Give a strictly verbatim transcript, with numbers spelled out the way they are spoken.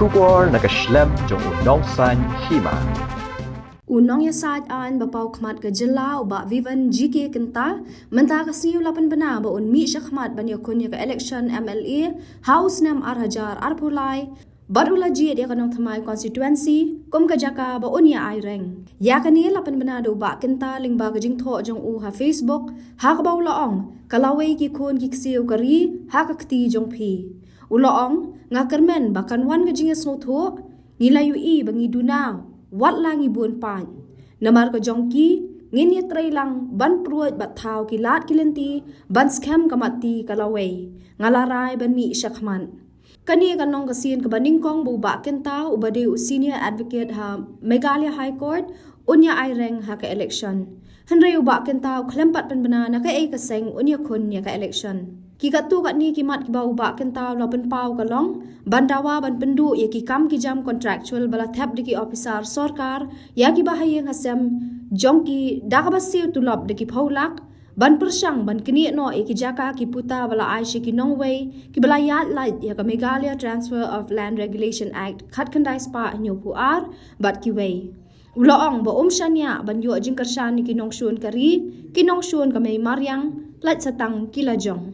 Khubor na ka shlem jong u nongsaiñ hima. U nongïasaid aiñ ba paw khmat ka jylla u Bah Vivian G K Kynta mynta ka sngi u la pynbna ba un mih shakhmat ban ïakhun ïa ka election M L A ha u snem ar hajar arphew lai, bad u la jied ïa ka Nongthymmai constituency kum ka jaka ba un ïa ai reng. Ïa kane la pynbna da u Bah Kynta lyngba ka jingthoh jong u ha Facebook, ha kaba u la ong, ka lawei ki khun ki ksiew ka ri ha ka kti jong phi. U la ong, nga kyrmen ba kan wan ka jingïasngewthuh, ngi la ïohi ba ngi duna, wat la ngi bun paid. Namar ka jong ki, ngin ïatrei lang ban pruid bad thaw ki lad ki lynti ban skhem ka mat ti ka lawei. Nga la rai ban mih shakhmat. Kane ka long ka sien kaba nyngkong ba u Bah Kynta uba dei u senior advocate ha Meghalaya High Court un ïa ai reng ha ka election. Hynrei u Bah Kynta u khlem pat pynbna na kaei ka seng un ïakhun ïa ka election. Ki katto katne ki mat kiba u Bah Kynta u la pynpaw ka long ban dawa ban pynduh ïa ki kam ki jam contractual ba la thep da ki ophisar sorkar ïa kiba ha ïing ha sem jong ki da kaba siew tulop da ki phew lak, ban pyrshang ban knieh noh ïa ki jaka ki puta ba la ai sha ki nongwei kiba la ïaid lait ïa ka Meghalaya Transfer of Land Regulation Act khatkhyndai spah hynñiewphew ar bad kiwei. U la ong ba um shaniah ban ïoh jingkyrshan ïa ki nongshun ka ri, ki nongshun ka mei mariang, lait sa tang ki lajong.